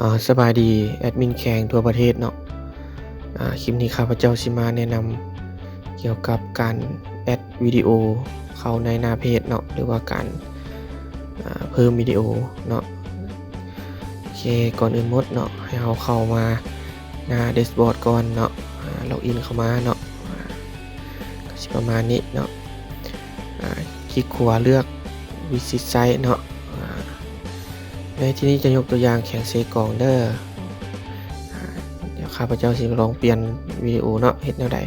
ອາ ສະບາຍດີແອດມິນແຂງທົ່ວປະເທດເນາະ. ອາ ຄລິບນີ້ຂ້າພະເຈົ້າຊິມາແນະນຳກ່ຽວກັບການແອັດວິດີໂອເຂົ້າໃນໜ້າເພຈເນາະ ຫຼືວ່າການ ອາ ເພີ່ມວິດີໂອເນາະ. ໂອເຄ ກ່ອນອື່ນໝົດເນາະ ໃຫ້ເຮົາເຂົ້າມາໜ້າແດັຊບອດກ່ອນເນາະ. ອາ ລັອກອິນເຂົ້າມາເນາະ ອາ ກໍຊິປະມານນີ້ເນາະ. ອາ ຄລິກຂວາເລືອກວິຊິດໄຊເນາະ. ອາ ໃນທີ່ນີ້ຈະຍົກຕົວຢ່າງແຂງເຊກອງເດີ. ອາ ດຽວຂ້າພະເຈົ້າຊິລອງປ່ຽນວິດີໂອເນາະ ເຮັດແນວໃດ.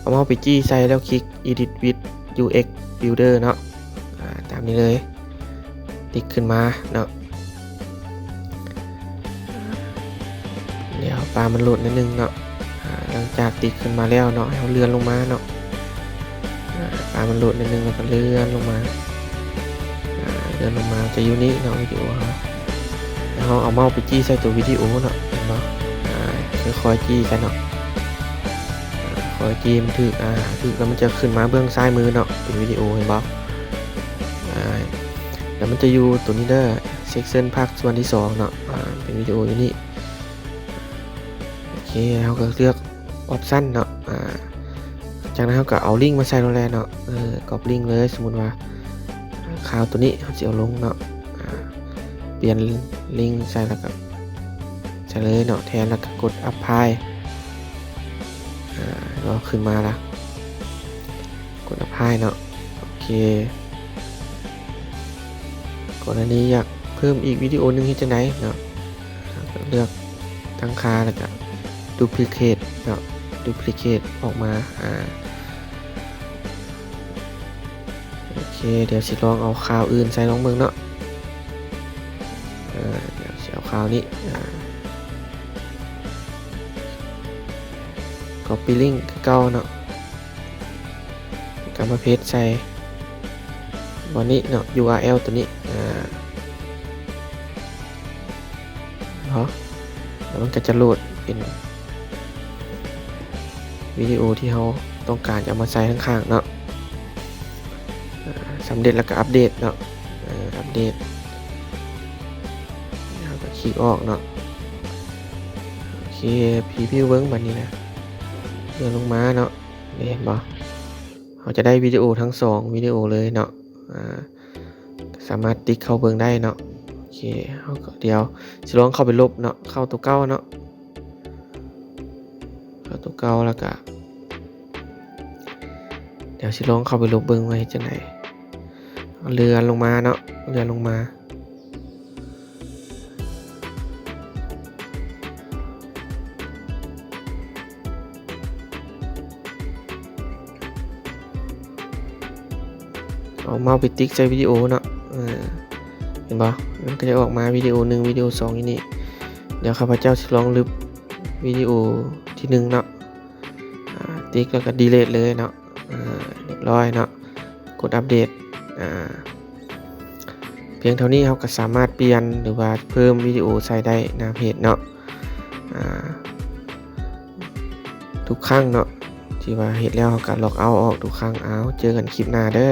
ເອົາເມົາສ໌ໄປຈີ້ໃສ່ແລ້ວຄລິກ Edit with ຢູເອັກສ໌ Builder ເນາະ. ອາ ຕາມນີ້ເລີຍ ຕິກຂຶ້ນມາເນາະ. ດຽວປາມັນໂຫຼດໜ້ອຍໜຶ່ງເນາະ. ອາ ຫຼັງຈາກຕິກຂຶ້ນມາແລ້ວເນາະ ໃຫ້ເຮົາເລື່ອນລົງມາເນາະ. ອາ ປາມັນໂຫຼດໜ້ອຍໜຶ່ງ ແລ້ວກໍເລື່ອນລົງມາ. ອາ ເລື່ອນລົງມາຈະຢູ່ນີ້ເນາະ ວິດີໂອເຮົາ. ແລ້ວເຮົາເອົາເມົາສ໌ໄປຈີ້ໃສ່ຕົວວິດີໂອເນາະ ເຫັນບໍ່? ອາ ຄ່ອຍໆຈີ້ໃສ່ເນາະ. ອາ ຄ່ອຍຈີ້ໃຫ້ມັນຖືກ ອາ ຖືກແລ້ວມັນຈະຂຶ້ນມາເບື້ອງຊ້າຍມືເນາະ ເປັນວິດີໂອ ເຫັນບໍ່? ອາ ແລ້ວມັນຈະຢູ່ຕົວນີ້ເດີ Section ພາກສ່ວນທີສອງເນາະ. ອາ ເປັນວິດີໂອຢູ່ນີ້. ໂອເຄ ເຮົາກໍເລືອກ Option ເນາະ. ອາ ຈາກນັ້ນເຮົາກໍເອົາລິ້ງມາໃສ່ໂລດແຫຼະເນາະ. ເອີ ກັອບລິ້ງເລີຍ. ສົມມຸດວ່າ ອາ ຂ່າວຕົວນີ້ເຮົາຊິເອົາລົງເນາະ. ອາ ປ່ຽນລິ້ງໃສ່ ແລ້ວກໍໃສ່ເລີຍເນາະ ແທນ ແລ້ວກໍກົດ Apply. ອາ ກໍຂຶ້ນມາລະ ກົດ Apply ເນາະ. ໂອເຄ ກໍລະນີຢາກເພີ່ມອີກວິດີໂອໜຶ່ງເຮັດຈັ່ງໃດເນາະ? ເລືອກຕັ້ງຄ່າ ແລ້ວກະ Duplicate ເນາະ Duplicate ອອກມາ. ອາ ໂອເຄ ດຽວຊິລອງເອົາຂ່າວອື່ນໃສ່ລອງເບິ່ງເນາະ. ເອີ ດຽວຊິເອົາຂ່າວນີ້ ອາ Copy Link ຄືເກົ່າເນາະ. ກໍມາເພສໃສ່ບ່ອນນີ້ເນາະ ຢູອາແອລຕົວນີ້ ອາ ເນາະ ແລ້ວມັນກໍຈະໂຫຼດເປັນວິດີໂອທີ່ເຮົາຕ້ອງການຈະເອົາມາໃສ່ຂ້າງໆເນາະ. ອາ ສຳເລັດແລ້ວກໍອັບເດດເນາະ ເອີ ອັບເດດ ເຮົາກໍຄລິກອອກເນາະ. ໂອເຄ ພຣີວິວເບິ່ງບັດນີ້ນະ ເລື່ອນລົງມາເນາະ. ນີ້ເຫັນບໍ່? ເຮົາຈະໄດ້ວິດີໂອທັງສອງວິດີໂອເລີຍເນາະ. ອາ ສາມາດຕິກເຂົ້າເບິ່ງໄດ້ເນາະ. ໂອເຄ ເຮົາກໍ ດຽວຊິລອງເຂົ້າໄປລົບເນາະ ເຂົ້າຕົວເກົ່າເນາະ ເຂົ້າຕົວເກົ່າ ແລ້ວກະ ດຽວຊິລອງເຂົ້າໄປລົບເບິ່ງວ່າເຮັດຈັ່ງໃດ. ເລື່ອນລົງມາເນາະ ເລື່ອນລົງມາ. ເອົາເມົາສ໌ໄປຕິກໃສ່ວິດີໂອເນາະ ເອີ ເຫັນບໍ່? ມັນກໍຈະອອກມາວິດີໂອໜຶ່ງ ວິດີໂອສອງຢູ່ນີ້. ດຽວຂ້າພະເຈົ້າຊິລອງລຶບວິດີໂອທີໜຶ່ງເນາະ. ອາ ຕິກແລ້ວກໍດີລີດເລີຍເນາະ. ອາ ຮຽບຮ້ອຍເນາະ ກົດອັບເດດ. ອາ ພຽງເທົ່ານີ້ເຮົາກໍສາມາດປ່ຽນ ຫຼືວ່າເພີ່ມວິດີໂອໃສ່ໄດ້ໜ້າເພຈເນາະ. ອາ ທຸກຄັ້ງເນາະ ທີ່ວ່າເຮັດແລ້ວເຮົາກໍລັອກເອົາອອກທຸກຄັ້ງ. ເອົາ ເຈີກັນຄລິບໜ້າເດີ.